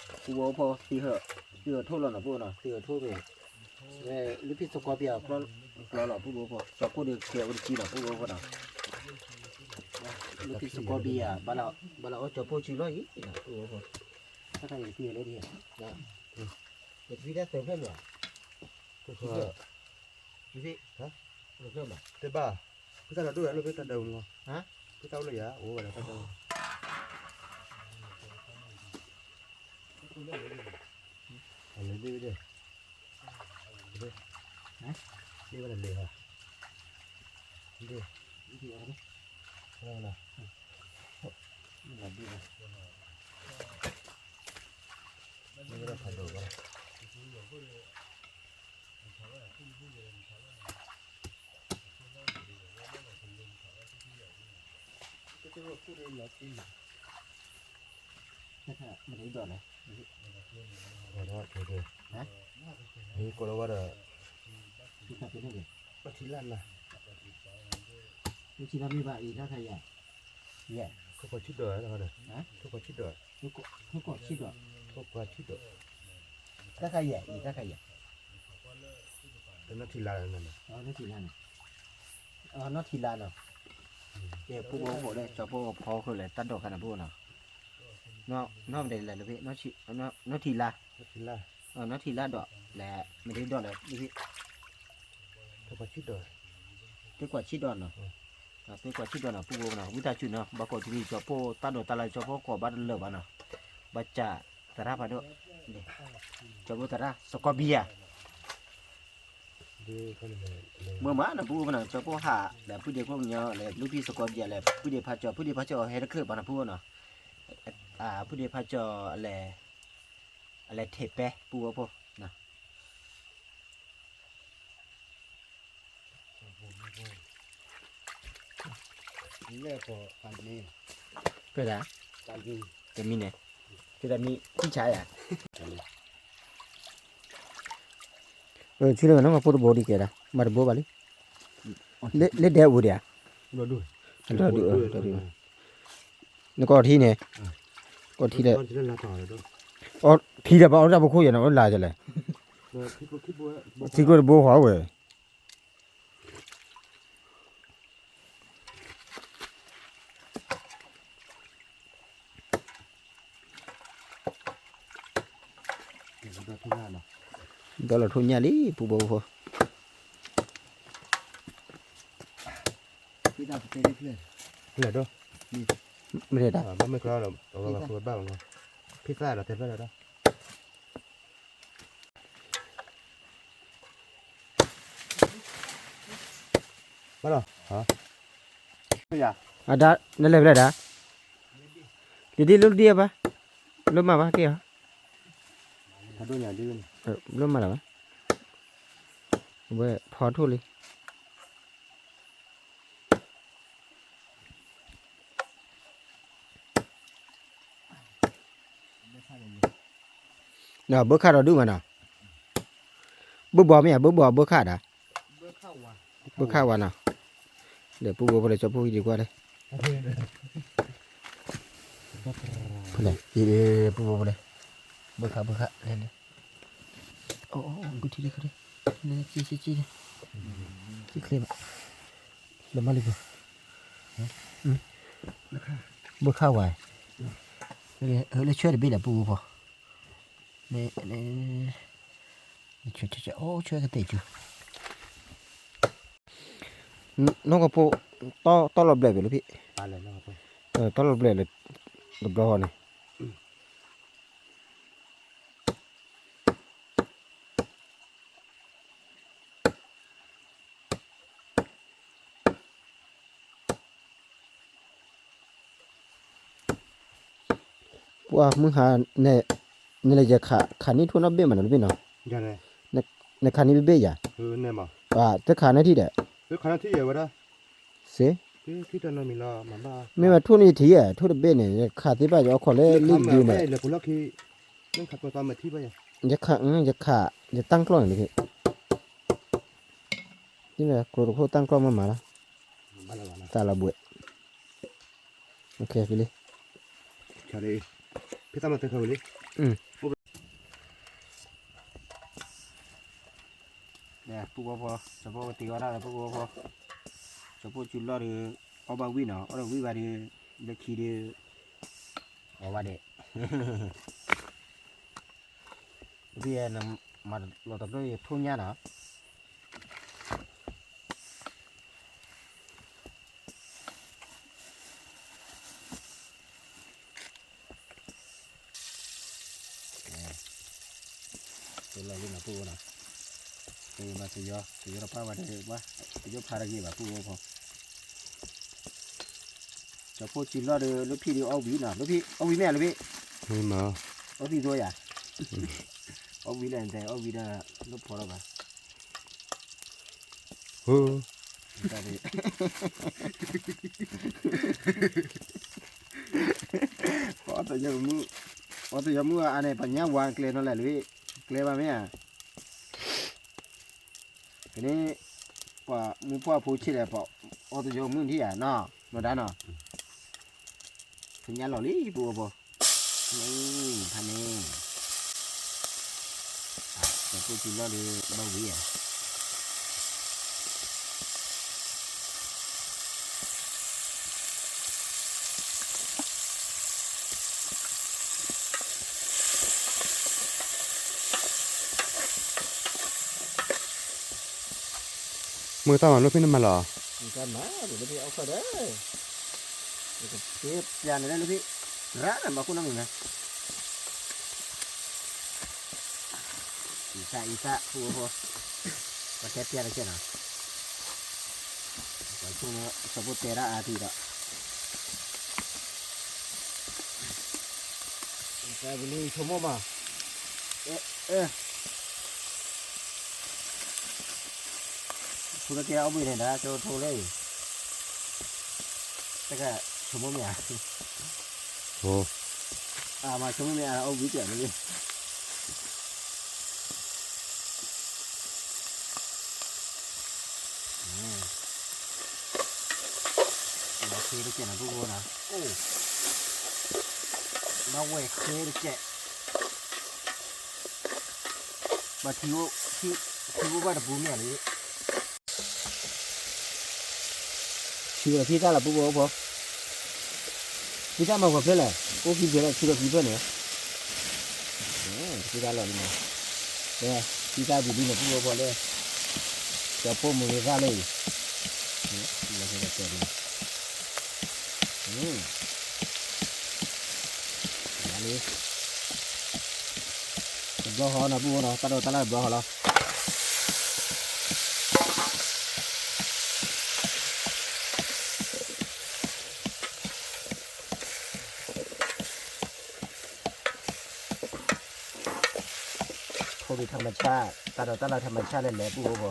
သကိးပံယၤအကျီလီၤ ပုၢ်ဝဲၢ်ဖိ, ကၠီၤပိၢ်ဒီးကဲအိၣ်တကံနီၤ ပုၢ်ဝဲၢ်ဖိနီၤ, လၢဖံးသကိးပံယၤ, ဘၣ်လၢအီၣ်ကၠီၤပိၢ်စုလီၤအံၤ ပုၢ်ဝဲၢ်ဖိ, တၢ်ခါန့ၣ်သံဟၢလၢဒ်, ယသံတၢ်သၢဖျၢၣ်လီၤ, သံဖျၢၣ်, သံဖျၢၣ်ဘၣ်, တဘၣ်, ဖုတၢ်ဒီးဒိၣ်ဝဲလၢဖဲတၢ်ဒၢးမူ, ဖုတၢ်အိၣ်လၢယၤ အိၣ်ဝဲဒၣ်တၢ်ဒၢး အလဲၤဒ့ဝဲဒၣ်, ဒ့ဝဲဒၣ်လဲၤဟါ, ဒ့, ဒ့ဝဲဒၣ်, ဒ့ဝဲဒၣ်ဖးဒိၣ်ဘၣ်, မ့ၢ်ဒိၣ်လဲၣ်, မ့ၢ်ကိးလီၤဝဲဒီး, ပထံၣ်လၢ်နၤ, ပထံၣ်လၢ်မ့ၢ်ဘၣ်အံၤ တၢ်ခါယၤ, ယဲ, ထိၣ်ကွၢ်ဆံးဒီး, ထိၣ်ကွၢ်ဆံးဒီး, ထိၣ်ကွၢ်ဆံးဒီး, တၢ်ခါယၤအံၤ တၢ်ခါယၤ, နီၢ်ထံလါ, နီၢ်ထံလါနီၤ, ကဲ ပုၢ်ဖိဖိလၢ ကၠီၤဖိဖီခိၣ်လၢ တၢ်ဒိးခါန့ၣ် ပုၢ်ဖိနီၤ, နီၢ်မတၤလဲၣ်လၢဖဲ, နီၢ်ထံလါ, နီၢ်ထံလါဒီးလဲၣ် မ့ၢ်ဒ်ဒီးလဲၣ်, သ့ၣ်ကွၢ်ဆံးဒီးနီၤ, သ့ၣ်ကွၢ်ဆံးဒီးနီၤ ပုၢ်ဖိနီၤ ဝံသးစူၤနီၤ ဘၣ်ကိးတုၤလံ ကၠီၤဖိတၢ်ဒိးတၢ်လၢ ကၠီၤဖိကိးဘၣ်တလၢာ်ဘၣ်နီၤ, ဘၣ်စးသရၣ်ဖးဒိၣ်, ကၠီၤဖိသရၣ် စကီးဘံယၤ မ့ၢ်မးနီၤ ပုၢ်ဖိနီၤ ကၠီၤဖိဟး လဲၤဖုဒ့ကျိၣ်ကညီ လဲၤဘျုးဖံးစကီးဘံယၤ လဲၤဖုဒ့ဖးကၠီၤ ဖုဒ့ဖးကၠီၤဟဲတချုးဘၣ်နီၤ ပုၢ်ဖိနီၤ, ဖုဒ့ဖးကၠီၤ အလဲၤထဲးပဲ ပုၢ်ဖိဖိနီၤ ပဒၣ်, တမံၤန့ၣ်, တမံၤ ထံဆါယၤ, ဆူလၢနမၤဖိတဘိဒံးကဲဒၣ် မၤတဘိဘၣ်လံ, လၢဒဲအိၣ်ဒံးဧါ, နကီၢ်ထံန့ၣ်, ကီၢ်ထံလဲၣ်, ထံဒီးပှၤအီၣ်တၢ်ဖိခိၣ်ယဲၢ်နအိၣ်လၢယလဲၣ်, ထံကျိတဘိဃီဝဲ ကဲ ဒီးလီၤထိၣ်ညၣ်လံ ပူဖိဖိ, ဖျဲၣ်ဒီး, မ့ၢ်ဒၣ်, ဘၣ်မ့ၢ်ကျီဒီး အဝဲဘၣ်, ဖံသၣ်ဒီးတဲဖျၢၣ်ဒီး ဘၣ်လီၤ, အဒါ, နလဲၤဖဲလဲၣ်ဒၣ်, ဒ်ဒ်လိၣ်ဒ်အဘၣ်, လိၣ်မးဘၣ်က့ၤအီၤ, လိၣ်မးလၢၤဘၣ်, ဝဲဖီထိၣ်လံ ဘၢခၣ်ဒီးဒုးမးနီၤ, ဘၢဘီမ့ၢ်ဧါ, ဘၢဘီဘၢခၣ်ဒၣ်, ဘၢခၣ်ဝါနီၤ, ဒီးပူဖိဖိလၢကၠီဖိဟံးဒံးကွၢ်လၢ ဖဲလဲၣ်, ပူဖိဖိလၢ ဘၢခၣ်ဘၢခၣ်, ဂုာ်ထံၣ်လၢခါ, က့ၤက့ၤက့ၤ, က့ၤချ့ဘၣ်, လၢမၤလံပူၤ, ဘၢခၣ်ဝါ, လၢဆၢတဘ့ၣ်လၢပူဖိဖိ, အိၣ်ဆၢကတဲာ်ကၠူ, နီၢ်ကဖိ, တီၢ်လီၤဘျဲၣ်ဘၣ်လၢဖံ, တီၢ်လီၤဘျဲၣ်လၢ, တဘျီဃီန့ၣ် ပှၤမုၢ်ဟါ, နလဲၤယခး, ခးန့ၢ်ထိၣ်နီၣ်ဘ့ၣ်မးနီၤတဘ့ၣ်နီၤ, နခးန့ၢ်ဘ့ၣ်ဘ့ၣ်ယၤ, တခးန့ၢ်ထံၣ်ဒီး, စ့, မ့ၢ်ဝဲထိၣ်န့ၣ်ယထံၣ်ဧါ, ထိၣ်တဘ့ၣ်န့ၣ် ယခးသ့ဘၣ်ယအီခီၣ်လၢလံၣ်ဒုန့ၣ်, ယခး, ယခး, ယတၢ်ကျီၢ်န့ၣ်တက့ၢ်, ကျိတခိၣ်တၢ်ကျီၢ်မးမးလီၤ, သးလီၤဘှဲး, ဖံလံ, ဖံသၣ်မၤသၢခါဝံၤလံ, ပူဖိဖိ, ကၠီဖိတ့အီၣ်တၢ်လၢပူဖိဖိ, ကၠီဖိစုလီၢ်ဒီး, အီၣ်ဘၣ်ဝံၣ်နီၤ, အီၣ်ဒီးဝံၣ်ဘၣ်ဒီး, လၢခံဒီး, အီၣ်ဘၣ်ဒဲး, ဖံ, မၤလီၤတဖျၢၣ်ယထိၣ်ညၣ်နီၤ တလီၤလံနီၤ ပူဖိနီၤ, မၤသယီ, သယီတပၢ်ဝဲတဘၣ်, သယီဖးတဂ့ၤဘၣ် ပူဖိဖိ, ကၠီဖိစုလီၢ်ဒီး လၢဖံဒီးအီၣ်ဝံၤနီၤ, လၢဖံအီၣ်ဝံၤမ့ၢ်ဧါ လၢဖံ, အီၣ်သံသိယၤ, အီၣ်ဝံၤလၢနတဲ အီၣ်ဝံၤဒီး လၢဖီထီၣ်ဘၣ် ပှၤအီၣ်သယီမုၣ်, အီၣ်သယီမုၣ်အါန့ၣ် ပှၤညါဝါကျဲနီၤလဲၣ်လၢ, ကျဲဘၣ်မ့ၢ်ဧါ, ကန့ၣ်, ပှၤမူဖှၣ်ဖိဆ့ၣ်ဒီး ပှၤအီၣ်သယီမုၣ်ထံၣ်ဧါနီၤ, နီၢ်ဒါနီၤ, ဖညါလီၤလံ ပူဖိဖိ, န့ၣ်, ဖးန့ၣ် ကၠီဖိစုလီၢ်ဒီး ဘၣ်ဝံၤဧါ မ့ၢ်တၢ်မၤလိဖံနမၤလီၤ, မ့ၢ်တၢ်မၤလိဖံအီၣ်ခီၣ်ဒီး, ကဖ့ပျးန့ၣ်လၢဖံ, ရၣ်မၤခိၣ်နီၢ်မုၢ်နၤ အံသၣ်အံသၣ် ပူဖိဖိ, ပှၤတဲပျးတကဲနီၤ, ပှၤဆိန့ၣ် ဆိဖိတဲဒၣ်အါထံဒီး, ဝံၤလံဆိကမိၣ်မး, အၢ, အၢ, ဖိတကဲအီၣ်ဘှံးန့ၣ်ဒၣ် ကၠိထိလၢအံၤ, တကဆိကမိၣ်မ့ၢ်ဧါ, အမၤဆိကမိၣ်မ့ၢ်အါအီၣ်ဘှံးကဲးန့ၣ် ဘၣ်ဃ့တကဲးနီၤ ပူဖိနီၤ, အိၣ်, ဘၣ်ဝဲဃ့တကဲး, ဘၣ်ထံ, ထံအိၣ်ဘၣ်တပူၤမ့ၢ်ဧါလံ, ဆံးဒီးဖံသၣ်လီၤ ပူဖိဖိ, ဖံသၣ်မၤဂီၤဖျၢၣ်လဲၣ်, အိၣ်ခံဖျၢၣ်လဲၣ် ဆံးဒီးခံဖျၢၣ်န့ၣ်, ဖံသၣ်လီၤလံနီၤ ကဲ, သံသၣ်ဒ်န့ၣ် ပုၢ်ဖိဖိလၢ ကၠီပိာ်မုၣ်ဂ့ၤသၣ်လၢအံၤ, လၢကဲဒ်, တဘျီဃီနီၤ ပုၢ်ဖိနီၤ, တၢ်ဒိးတၢ်လၢ်တဘျီဃီလီၤ. ခိၣ်ဒုး ธรรมชาติ, တၢ်ဒိးတၢ်လၢ် ธรรมชาติ လဲၤလဲၤ ပုၢ်ဖိဖိ,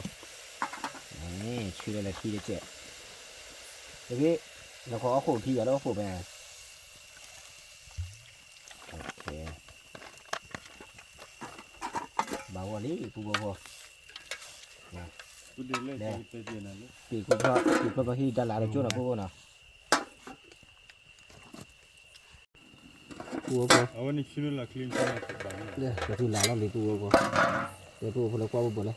ဆူလဲၤလဲၤခံတကဲး, တဘ့ၣ်, နခီအီၣ်ခိၣ်ခံ ယၤလၢအီၣ်ခိၣ်ဖဲ ဘၣ်ဂီၢ်လံ ပုၢ်ဖိဖိ, ပ့ၤခိၣ်ဖျီၣ် ပ့ၤခိၣ်ဖျီၣ်ဟံၣ်တၢ်လၤတကၠိၢ်နီၤ ပုၢ်ဖိနီၤ. ပုၢ်ဖိဖိ, ပှၤထူလၤလီၤလံ ပုၢ်ဖိဖိ, လၢပုၢ်ဖိလၢကွၢ်ဖိဘိးလဲၣ်.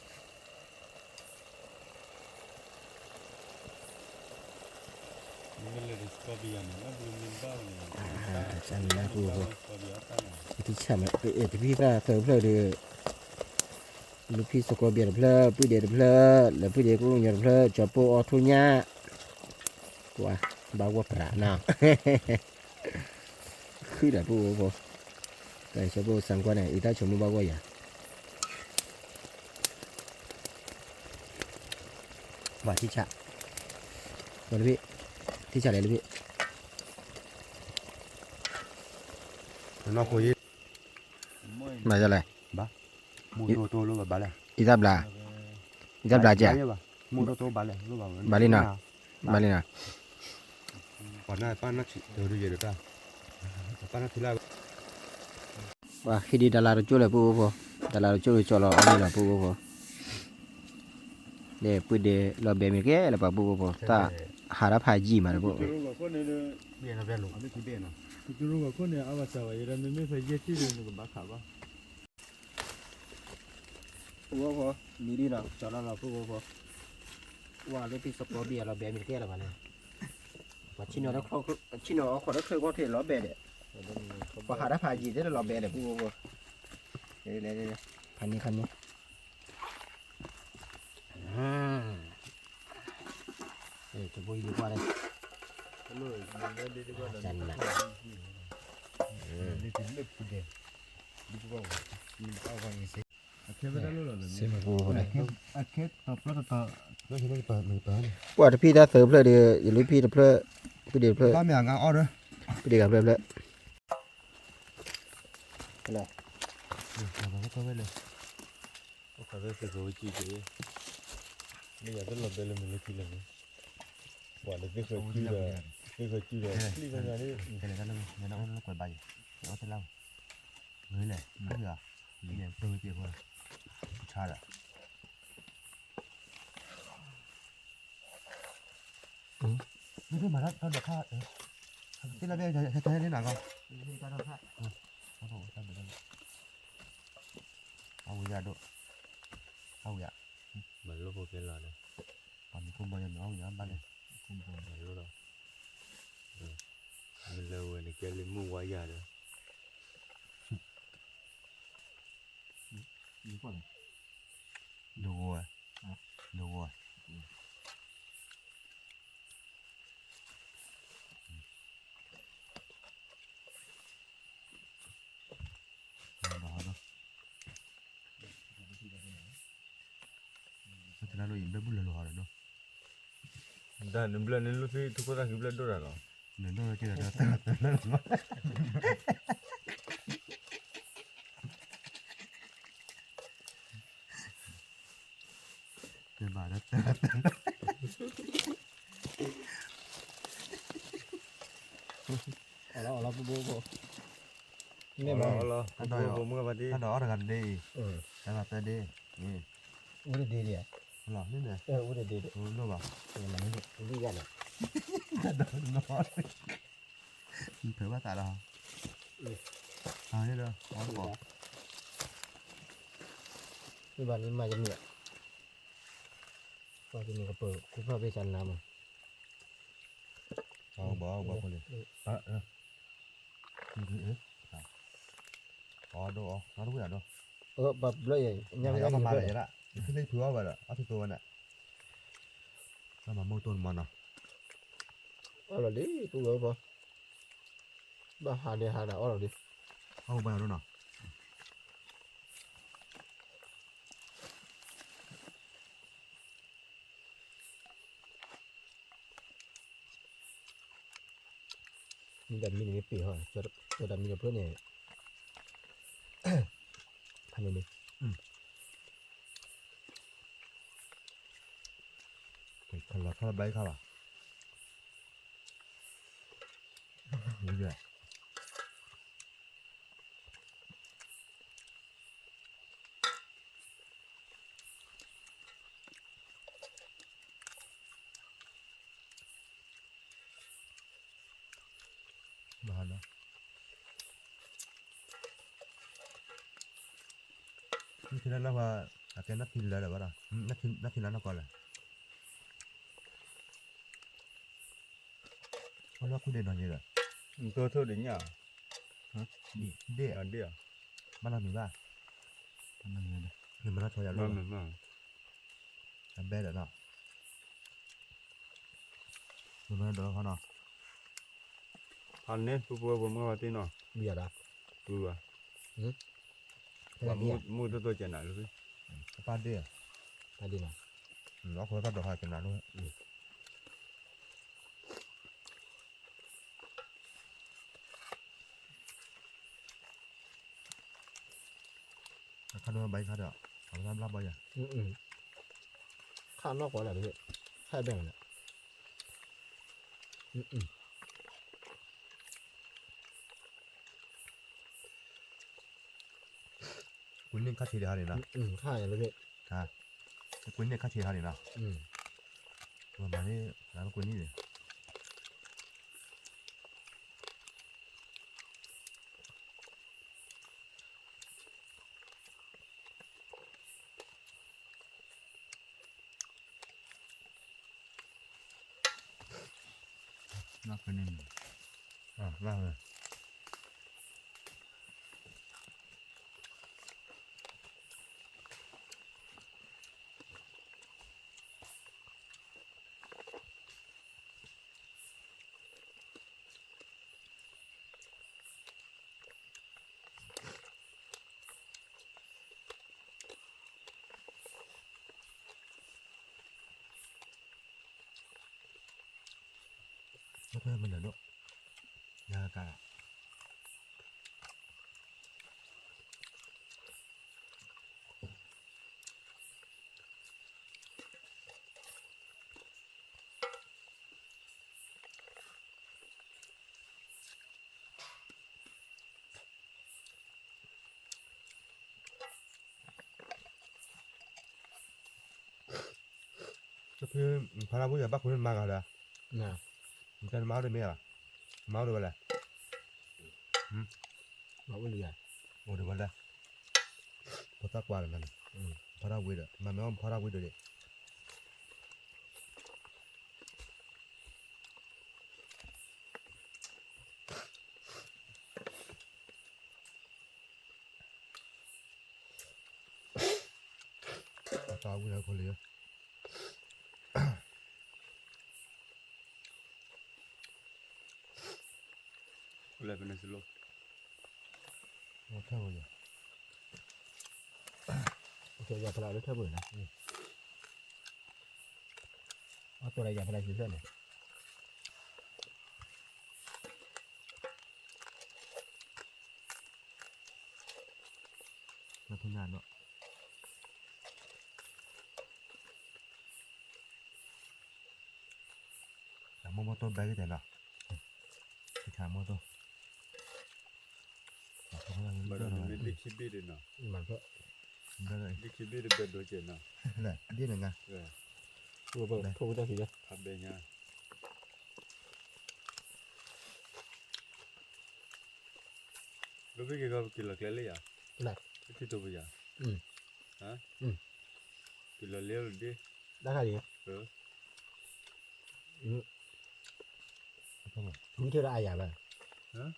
တၢ်လၢပုၢ်ဖိ, တထံၣ်ဆၣ်မး တဖံသၣ်သၢဖျၢၣ်ဒီး လူဖံစကီဘံၣ်တဖျၢၣ်, ပုၢ်ဒ့တဖျၢၣ်, လၢပုၢ်ဒ့ကိၣ်ကညီတဖျၢၣ်, ကၠီပိာ်အီထူညၣ်, ပှၤဘၣ်ဂီၢ်ပြးနီၤ, ဃုာ်ဒီးပုၢ်ဖိဖိ, ကၠီပိာ်စၣ်ကွၢ်န့ၣ် အံၤတၢ်ဆိကမိၣ်ဘၣ်ဂီၢ်ယၤ, ပှၤထံၣ်ဆၣ်, ပှၤလၢဖံ, ထံၣ်ဆၣ်လဲၣ်လၢဖံ, နီၢ်ခိယ့, ဘၣ်လဲၣ်, အံသၣ်ဘျါ, အံသၣ်ဘျါကဲ, ဘၣ်လံနီၤ, ဘၣ်လံနီၤ, ပှၤဟံးဒံးတၢ်လၤတကၠိၢ်လၢပုၢ်ဖိဖိ, တၢ်လၤတကၠိၢ်လၢကၠီလီၤအီၣ်လံလီၤ ပုၢ်ဖိဖိ, ဒီးပုၢ်ဒ့လီၤဘဲမ့ၢ်တကဲလၢပှၤ ပုၢ်ဖိဖိ, တၢ်ဟးတၢ်ဖးယံာ်မးဒီး ပုၢ် ကရူၢ်ဂီၤခိၣ်န့ၣ် အဝဲစၢၤဝဲယဲဒၣ် မ့မ့ၢ်ဖဲယဲၢ်ထံၣ်ဒီး နကဘၣ်ခးဘၣ်. ပုၢ်ဖိဖိ, မံၤဒ်နီၤ ကၠီလီၤလီၤ ပုၢ်ဖိဖိ, ဝဲလၢဖံစကီဘံၣ်အလီၤဘဲမ့ၢ်တကဲလၢၤဘၣ်န့ၣ်, ပှၤဆံၣ်နီၤ, ဆံၣ်နီၤအီၣ်ခိၣ်ဒီးချၢကီၢ်ထံးလီၤဘဲဒီး, ပှၤဟးတၢ်ဖးယံာ်သ့ၣ်လီၤဘဲဒီး ပုၢ်ဖိဖိ, ဖးန့ၢ်ဖးန့ၢ် တဘိယူၢ်ကွၢ်လၢ, စ့မပူၤန့ၣ်, ပှၤတဖံသၣ်သၢဖျၢၣ်ဒီး ယလူဖံတဖျၢၣ်, ဖံဒ့တဖျၢၣ်, ဖံဒ့ဂၤဖျၢၣ်ဖျၢၣ်, အိၣ်ခးသ့ၣ်ဃီဝဲကံၢ်က့ၤ, မ့ၢ်ယၤတလီၤဘဲလၢမ့ၢ်လၢခံလၢာ်န့ၣ်, ပှၤလၢသ့ၣ်ဃီကံၢ်ဒီး, သ့ၣ်ဃီကံၢ်ဒီး, လံၣ်ဘဲညါန့ၣ်, ကွဲးဘါယံၤ, အီၣ်တလါ, ဂ့ၤလဲၣ်, ဂ့ၤဧါ, ယဲၢ်ပၢဝဲက့ၤအဃိ, ဆါဒီး မ့ၢ်မၤတၢ်ဒီးခါ, တ့လီၤဘဲ, ဟဲတၢ်ဟဲန့ၣ်နၤကီ, အဝဲယၤဒိၣ်, အဝဲယၤ, မၤလိဖိကဲလီၤဒီး, ပှၤမံၤခိၣ်ဘီယၤမ့ၢ်အီၣ်ဝဲယၤဘၣ်လဲၣ်, မၤလိလီၤ, မ့ၢ်လၢဝဲန့ၣ်ကဲလံမုၢ်ဝါယၤဒီး ဒိဝဲ, ဒိဝဲ, တၢ်နဘျၢၣ်န့ၣ်လူသ့ၣ်ထူခိၣ်သၣ်ဃံဘျၢၣ်ဒိၣ်တၢ်လီၤ, နဒိၣ်က့ၤဒီး ကဲဘၣ်ဒီးတၢ်, အီၣ်လီၤအီၣ်လီၤ ပုၢ်ဖိဖိ, မ့ၢ်ဘၣ်, တၢ်ဒီးအီၣ်တဂၤတဒ့အံၤ, တၢ်ဒီးသၢဒ့, အိၣ်တဒ့ဒံးဧါ, အိၣ်တဒ့ဒံး, လိၣ်ဘၣ်, လံၣ်ဂၤန့ၣ်, တၢ်ဒီးနီၤ, ဖၢဘၣ်သးဒီး, မ့ၢ်ဘၣ်န့ၣ်မၤယမ့ၢ်, ပှၤကန့ၣ်ကပၢၤခိၣ်ဖျီၣ်ဖဲစးနၤမး, အဘၣ်အဘၣ်ဖိလံ, အဒိၣ်အီၤ နီတဝံၣ်အဒိၣ်, ပှၤဘျၢယဲ ညါဝဲဒၣ်မၤလၢယဲဒၣ် ယဖုန့ၢ်ဖုအီၣ်ဝဲဒီး အီၣ်ဖုသိဝဲန့ၣ် ဘၣ်မၤမိၢ်တိၢ်နမီၢ်နီၤ အီၣ်လီၤလံ ပဝဲဖိ ဘၣ်ဟးန့ၣ်ဟးဒၣ်အီၣ်လီၤလံ အီၣ်ဘၣ်နီၤ မ့ၢ်တၢ်မံန့ၣ်ပ့ၤဟီ ကၠီတၢ်မံတဖျၢၣ်န့ၣ် ဖးန့ၣ်န့ၣ် ခလီၤခါလၢဘၣ်ခါဘၣ် မၤနီၤ နထံၣ်လၢနၢ်ပှၤ အကဲနၢ်ထံလၢလၢၤဘၣ်ဒီး နထံၣ်လၢနၢ်ကီၢ်လဲၣ် အလီၢ်ခူၣ်ဒ့နီၤယဲဒီး တိၢ်ထိၣ်ဒ့ညၣ် ဒ့ၣ် ဒ့ၣ် ဘၣ်နီတမံၤဘၣ် နမၤနီၢ်ဆီယၤလီၤ အဘဲဒီးနီၤ မၤနီၢ်ဒီးခီနီၤ ဖးန့ၣ် ပပှဲပှဲမုၢ်ဝဲတ့ၢ်နီၤ ဝံၤယၤဒီး ဝံၤဘၣ် မုၢ်တိၢ်တိၢ်ကဲနၤလီၤ ပၢ်ဒ့ၣ် ပၢ်ဒ့ၣ်နီၤ အခိၣ်တၢ်ဒိးဟးကဲနၤလီၤ အခါဒိဘၣ်ခါဒီး အဝဲဒၣ်ဘျါဘီယၤ ခါနီၢ်ကွၢ်လၢ ခါဘဲၣ်န့ၣ် ကွံာ်န့ၢ်ခါဆံးတဟါန့ၣ်နီၤ ကွံာ်န့ၢ်ခါဆံးတဟါန့ၣ်နီၤ ပမၤန့ၢ် လၢကွံာ်န့ၢ်န့ၣ် လၢဖဲန့ၣ် လၢဖဲ မ့ၢ်နဒိၣ် ယက ဖဲ ဖးရၣ်ဝံၣ်ဒီး ဘၣ်ခိၣ်န့ၣ်မၤဂၤဒီး နတဲနမၤအိၣ်ဒီးမ့ၢ်ဧါ, မၤအိၣ်ဒီးဝဲလဲၣ်, မၤအိၣ်လံဧါ, အိၣ်ဒီးဝဲလဲၣ်, ဖိသၣ်ကွၢ်လီၤမးန့ၣ်, ဖးရၣ်ဝံၣ်ဒီး မၤမ့ၢ်အီၣ်ဖးရၣ်ဝံၣ်ဒီး အတၢ်ဝံၣ်လၢခိလံၤ, လဲၤဖဲန့ၣ်စလိၣ်, ထၢၣ်ဝဲယၤ, ယၤဖဲလၢလၢထၢၣ်ပူၤန့ၣ်, အတိၢ်လၢယၤဖဲလၢစံးဆၢန့ၣ် နဖုနၢ်နီၣ်, အမိၢ်မိၢ်တိၢ်ဘဲကတဲနီၤ, တခါမိၢ်တိၢ်, မ့ၢ်ဒ့ခံဘ့ၣ်ဒံးနီၤ, ဒ့ခံဘ့ၣ်တဘဲဒိကဲနီၤ, ဒ့နငါ, ထိၣ်ဝဲတၢ်ခံလၢ ဖးဘဲညါ လၢဘ့ၣ်က့ၤခီပက့ၤလီၤကျဲလၢယၤ, ပထံၣ်တိပယၤ, က့ၤလီၤလၢလဒ့, တၢ်ခါလံ, မ့ၢ်ထီၣ်ဒၣ်အယၤဘၣ်, လၢ လၢ လၢ လၢ လၢ လၢ လၢ လၢ လၢ လၢ လၢ လၢ လၢ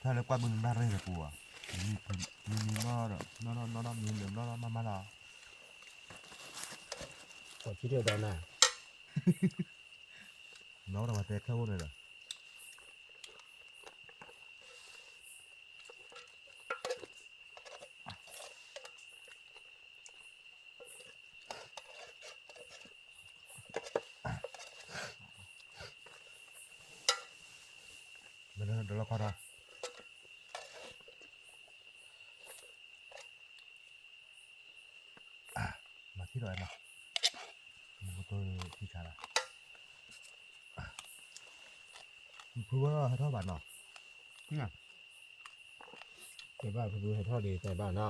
တၢ်လၢကွၢ်ဘုနဘၣ်ရဲၣ်လၢပူၤဘၣ်, မံမံနီၢ်ဒီး နီၢ်နီၢ်နီၢ်နီၢ် မံလၢနီၢ်နီၢ်မးမးလီၤ, သီခံထၢၣ်ဒီးနၤ, နီၢ်ဒီးပှၤတဲခဲအိၣ်န့ၣ်ဒီး မ့ၢ်ဒီးလီၤခီဒီး မၤထံၣ်ဒီးအဲၣ်နီၤ, မူကတိၢ်ထံဆါလီၤ, ဖုဝဲဟဲထီၣ်ဘၣ်နီၤ, တဲဘၣ်ဖုဖုဟဲထီၣ်လံ တဲဘၣ်နီၤ,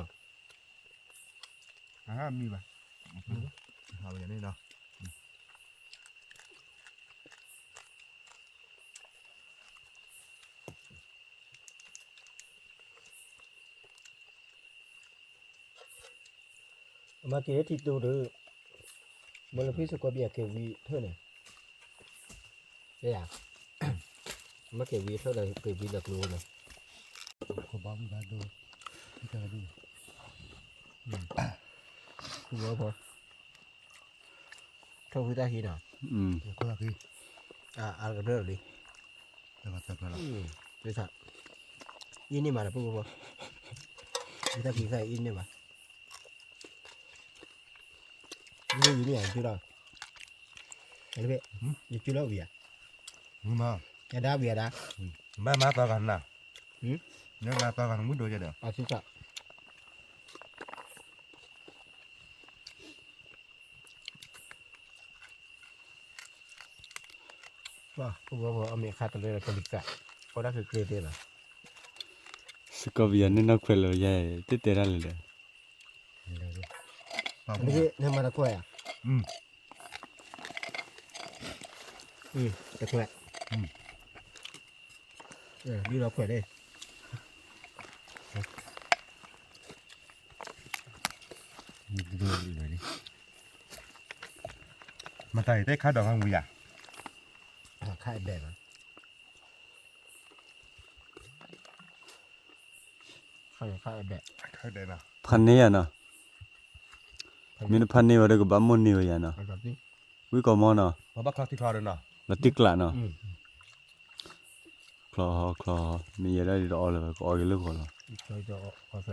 အမံၤဘၣ်, ဟးဝဲန့ၣ်နီၤ. အမၤက့ၤထံတိၤဒီး မ့ၢ်လၢဖုစကီးဘံၣ်အက့ၤဝံၤထၢၣ်န့ၣ်, ယၤ, မ့ၢ်က့ၤဝံၤထၢၣ်ဒီးက့ၤဝံၤလၢကျိန့ၣ်, ခိၣ်ဘီမုၢ်ဘၣ်ဒိ, မ့ၢ်ကဲဒိ, ခိၣ်ဘီဖီ ထိၣ်ဖုတၢ်ဟံးနီၤ, အါကတၢၢ်လံ, တၢ်ကတၢၢ်လီၤ, အံၤန့ၢ်မးလၢပူၤဖိ, ယတၢ်ကံသၣ်အံၤန့ၢ်မး, ယန့ၢ်ယၤယစုလီၤ, ယစုလီၤဝံၤဧါ, ယဒါဝံၤဧါဒါ, ဘၣ်မၤသီဂၤနၤ, နမၤသီဂၤနမုၢ်ဒိၣ်ယဒီး ပှၤအီၣ်မ့ၤအခါတလၢကလံၤသး, အီၣ်ဒၣ်က့ၤကျ့သ့လီၤ, စကီးပယၤန့ၣ်နီၢ်ခွဲးလၢယဲ, တတဲတၢ်လၢာ်ဒီး, နမၤတခွဲးဧါ, တခွဲး, ဒ်လီၤခွဲးန့ၣ် မတၤအံၤတဲခါဒီးဟဲဝံၤယၤ, ခါအဘဲၣ်လီၤ, ခါအဘဲၣ်, ဖးန့ၢ်ယၤနီၤ, မ့ၢ်တဖးန့ၢ်ဝဲဒီးကဘၣ်မိၢ်န့ၢ်ဝဲယၤနီၤ, ဝံၣ်ကီၢ်မီနီၤ, လီၤတံၢ်ကျးနီၤ, ချီချီချီ, မ့ၢ်ယဲဒၣ်ဒ်တအီလၢၤဘၣ် ကအီက့ၤလၢဂီၤလီၤ,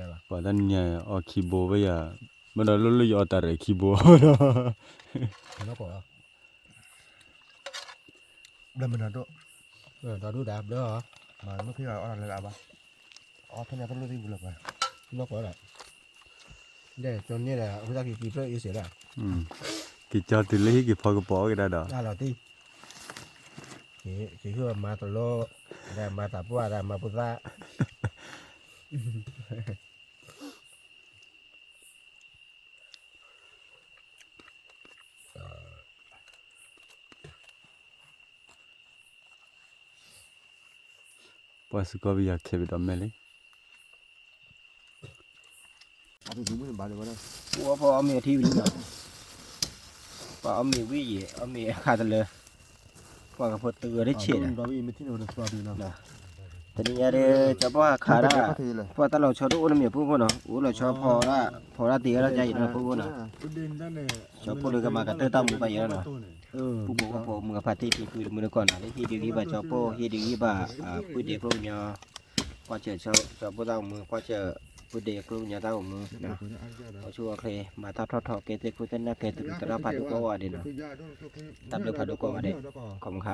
ပှၤတၢ်နံၤညါအီခံဘိဝဲယၤ, မ့ၢ်ဒီးလိၣ်လိၣ်ယအီတၢ်ရဲၣ်ခံဘိဒီး ဘျၢမနၤဒိၣ်, ဒီဒူၣ်ဒါဘျၢ, မၤမ့ၢ်ဖံအီၣ်လၢအဘၣ်, အီၣ်ဖဲညါတလိၣ်သံၣ်ပူၤလၢၤပှၤ, နီၢ်ကီၢ်ဒီး, ဒဲကၠီန့ၣ်ဒီး အဝဲသးက့ၤက့ၤဖျၢၣ်အ့စ့းဒီး, က့ၤကၠီတုၤလၢဟံၣ်က့ၤဖီကပီၤအီၣ်က့ၤဒၣ်ဒီး, အလီၤတံၢ်, က့ၤဟံၣ်မၤတလိၣ်, ဒီးမၤသးပှၢ်ဒီးမၤဖိသၣ် ပှၤစ့ၢ်ကီးပယီၤခဲဘံးဒီးမဲာ်လံ, ပှၤအီၣ်မ့ၤအထံဝံၤလံနီၤ, ပှၤအီၣ်မ့ၤဝံၤယံၤ အီၣ်မ့ၤအခါတလၢ, ပှၤကဖိတုၤအီၤတဆံးဒီး, တနံၤညါဒီး ကၠီပီၢ်ဟးခးဒၣ်, ပှၤတၢ်လီၤဆီတအိၣ်လၢမ့ၢ်ပူဖိနီၤ, အိၣ်လီၤဆီဖီဒၣ်ဖီဒၣ်တ့ၢ်ဝဲဒၣ်ယံၤနီၤပူဖိနီၤ, ကၠီပိၢ်လၢကမၤကတၢၢ်တၢ်မူဘၣ်ယံၤနီၤ, ပူဖိကဖိမုၢ်အဖါတံၢ်ဖံဖုတမုၢ်တကီၢ်နီၤ, လၢဟ့ၣ်ဒုးဂံၢ်ဘၣ်ကၠီပိၢ် ဟ့ၣ်ဒုးဂံၢ်ဘၣ်, ပုၢ်ဒ့ကျိမညီ, ကွၢ်စၢၤကၠီပိၢ်တၢ်အိၣ်မူ, ကွၢ်စၢၤပုၢ်ဒ့ကျိမညီတၢ်အိၣ်မူ, အိၣ်ဆူၣ်အိၣ်ချ့ မၤတၢ်ထီၣ်ထီ ကဲသ့ၣ်ခိၣ်သ့ၣ်နၢ်ကဲသရူးသရၣ်ဖးဒိၣ်ကိးဂၤဒဲးနီၤ, တၢ်ဘျုးဖးဒိၣ်ကိးဂၤဒဲး, ခီမခါ